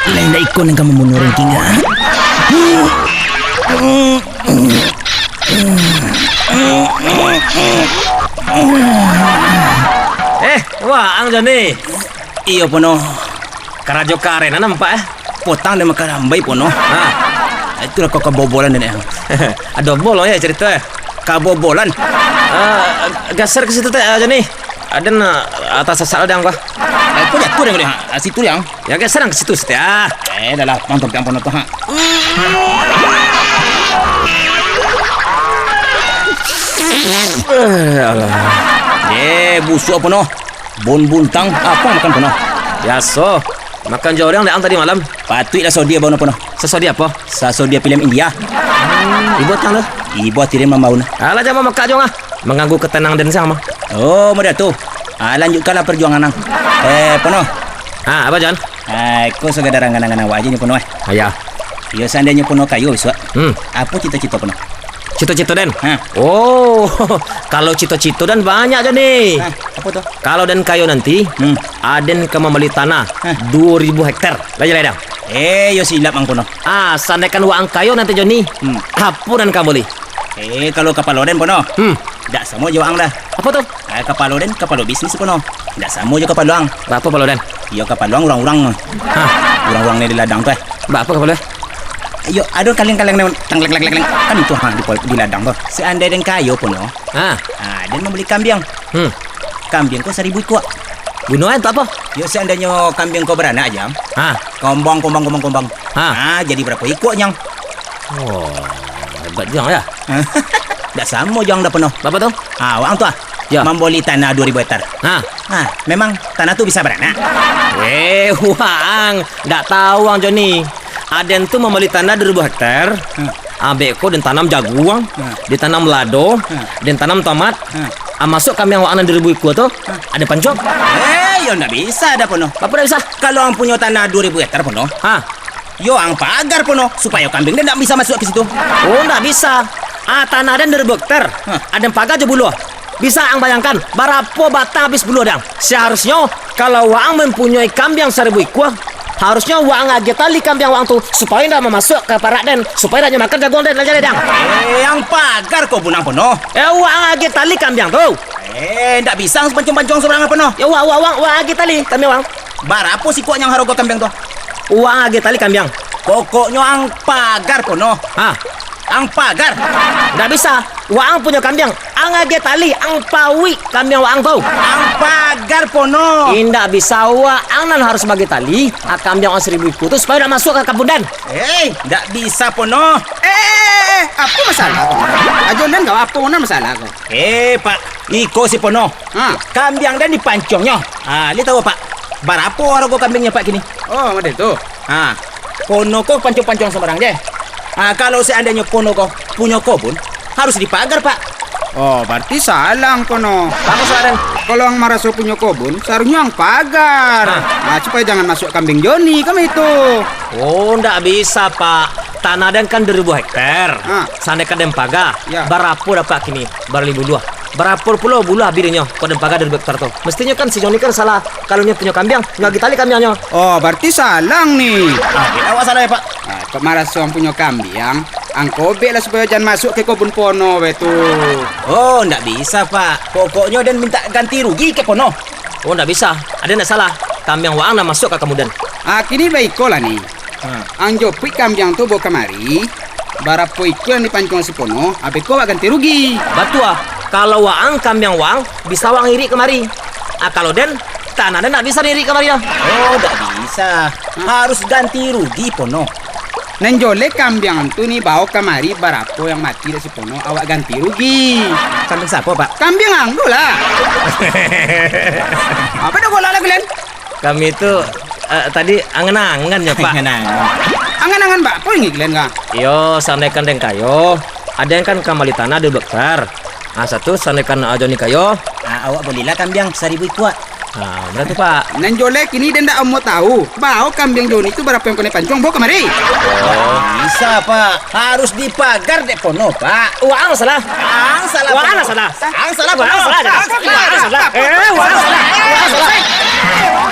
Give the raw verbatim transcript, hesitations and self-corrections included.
Lain dak iko nan ka mambunuah urang, King, ah? Eh, waang Joni. Iyo, Pono. Karajo karen, nampak, eh? Potang den makan rambai, Pono. Ha. Itulah kau kabobolan den, eh. Ado bol, ya, carito, eh. Kabobolan. Ah, gaser ka situ, teh, Joni. Aden, ah, tasasek lah, Dang, bah. Eh, kok jatuah, Dang, Dang? Ah, situ, Dang. Ya, gaser ka situ, teh, ah. Eh, dah lah, pang tompiang Pono tu, ha. Eh, alah. Eh, busuak Pono. Bon buntang, apo makan Pono? Biaso. Makan jo urang dek ang tadi malam. Patuiklah sodia Pono, Pono. Sasodia apo? Sasodia filem India. Ibo tang tu? Ibo tirim mambaun. Alah, jan mamakak jo ang ah. Mangganggu katanangan den siang mah. Oh, model tu. Ah, lanjutkanlah perjuangan ang. Eh, Pono. Ah, apo, Jon? Ah, ko sagala angan-angan awak aja nyo, Pono, eh. Ah, ya. Iyo, seandainyo Pono kayo bisuak, hmm, apo cito-cito Pono? Cito-cito den? Ha. Oh, kalau cito-cito den banyak, Joni. Ha, apo tu? Kalau den kayo nanti, hmm, aden ka mambali tanah, ha, duo ribu hektar. Lah jaleh, Dang? Eh, yo silap ang Pono. Ah, sandaikan waang kayo nanti, Joni. Hmm. Apo nan ka bali? Eh, kalau kapalo den, Pono. Hmm. Dak samo jo waang dah. Apo tu? Eh, kapalo den, kapalo bisnis, Pono. Dak samo jo kapalo ang. Baa kapalo den? Iyo, kapalo ang urang-urang. Hah? Urang-urang ni di ladang tu, eh. Baa kapalo? Iyo, ado kaleng-kaleng ni, tang, leng, leng, leng, leng. Kan itu, ha, di pol-, di ladang tu. Seandai den kayo, Pono. Ha. Ha, den mambali kambiang. Hmm. Kambiang ko saribu ikua. Gunoan tu apo? Yo, seandainyo kambiang ko baranak, Jang. Ha. Kombang, kombang, kombang, kombang. Ha. Ha, jadi barapo ikua, Jang? Oh, hebat juo, ya. Dak samo jo ang dah Pono. Baa tu? Ha, waang tu ah. Ya. Mambali tanah duo ribu hektar. Ha. Ha, memang tanah tu bisa baranak? Eh, waang. Dak tahu ang, Joni. Aden tu mambali tanah duo ribu hektar. Hmm. Abek ko den tanam jaguang, hmm, den tanam lado, hmm, den tanam tomat. Hmm. Ah, masuak kambiang waang nan duo ribu ikua tu, hmm, aden pancuang. Eh, yo ndak bisa dah, Pono. Baa ndak bisa? Kalau ang punyo tanah duo ribu hektar, Pono. Ha. Yo ang pagar, Pono, supayo kambiang den ndak bisa masuak ka situ. Oh, ndak bisa. Ah, tanah den duo ribu hektar. Hmm. Aden pagar jo buluah. Bisa ang bayangkan, barapo batang abih buluah dang? Saharusnyo, kalau waang mampunyoi kambiang saribu ikua, harusnyo waang agiah tali kambiang waang tu, supayo indak mamasuak ka parak den, supayo indak nyo makan jaguang den, lah jaleh dang. Eh, ang pagar ko bunang Pono. Eh, waang agiah tali kambiang tu. Eh, ndak bisa ang pancuang-pancuang sabarang Pono. Yo, waang, waang, waang agiah tali kambiang waang. Barapo sikuak nan harago kambiang tu? Waang agiah tali kambiang. Pokoknyo ang pagar Pono. Ha. Ang pagar. Ndak bisa. Waang punyo kambiang. Ang agiah tali, ang pauik kambiang waang tu. Ang pagar Pono. Indak bisa, waang nan harus maagiah tali, ah, kambiang waang saribu ikua tu supayo indak masuak ka kabun den. Eh, ndak bisa Pono. Eh, eh, eh, eh, apo masalah ko? Ajo nan ka apo nan masalah ko? Eh, Pak, iko si Pono. Ha. Kambiang den dipancuangnyo. Ah, lai tahu, Pak? Barapo harago kambiangnyo, Pak, kini? Oh, model tu. Ha, Pono ko pancuang-pancuang sambarang je. Ha, kalau seandainyo Pono ko punyo kobun, harus dipagar, Pak. Oh, barati salah ang Pono. Baa salah den? Kalau ang maraso punyo kobun, saharusnyo ang pagar. Ha. Ha, supayo jangan masuak kambiang Joni, kan baitu. Oh, ndak bisa, Pak. Tanah den kan duo ribu hektar. Ha. Sandaikan den pagar, ya, barapo dapek kini? Barapo buluah? Barapo pulo buluah abih nyo, kok den pagar duo ribu hektar tu? Mestinyo kan si Joni kan salah. Kalau nyo punyo kambiang, nyo agiah tali kambiangnyo. Oh, barati salah ang ni. Ah, awak salah ya, Pak? Ah, kok maraso ang punyo kambiang, ang kobek lah supayo jan masuak ka kobun Pono baitu. Oh, ndak bisa, Pak. Pokoknyo den mintak ganti rugi ka Pono. Oh, ndak bisa. Aden ndak salah. Kambiang waang nan masuak ka kabun den. Ah, kini baikolah ni. Ha. Ang jopuik kambiang tu bao kamari, barapo ikua nan dipancuang si Pono, abih ko awak ganti rugi. Batua, kalau waang kambiang waang, bisa waang irik kamari. Ah, kalau den, tanah den ndak bisa diirik kamari doh. Oh, ndak bisa. Ha? Harus ganti rugi, Pono. Nan joleh kambiang tu ni bao kamari barapo nan mati dek si Pono, awak ganti rugi. Kambiang siapo, Pak? Kambiang ang tu lah. Apo dah golak lah kalian? Kami tu, eh, tadi angan-angan nyo, Pak. Angan-angan. Angan-angan baa, apo ingin kalian ka? Iyo, sandaikan den kayo, aden kan ka mambali tanah duo hektar. Ah, satu, sandaikan Joni kayo. Ah, awak balilah kambiang saribu ikua. Ah, bara tu, Pak? Nan joleh kini den ndak amuah tahu. Bao kambiang Joni tu barapo yang kau naiak pancuang, bao kamari. Oh, bisa, Pak. Harus dipagar dek pono, Pak. Waang salah. Ang salah. Waang salah. Ang salah, Pak. Waang salah. Ang salah. Waang salah. Eh, waang salah. Waang salah.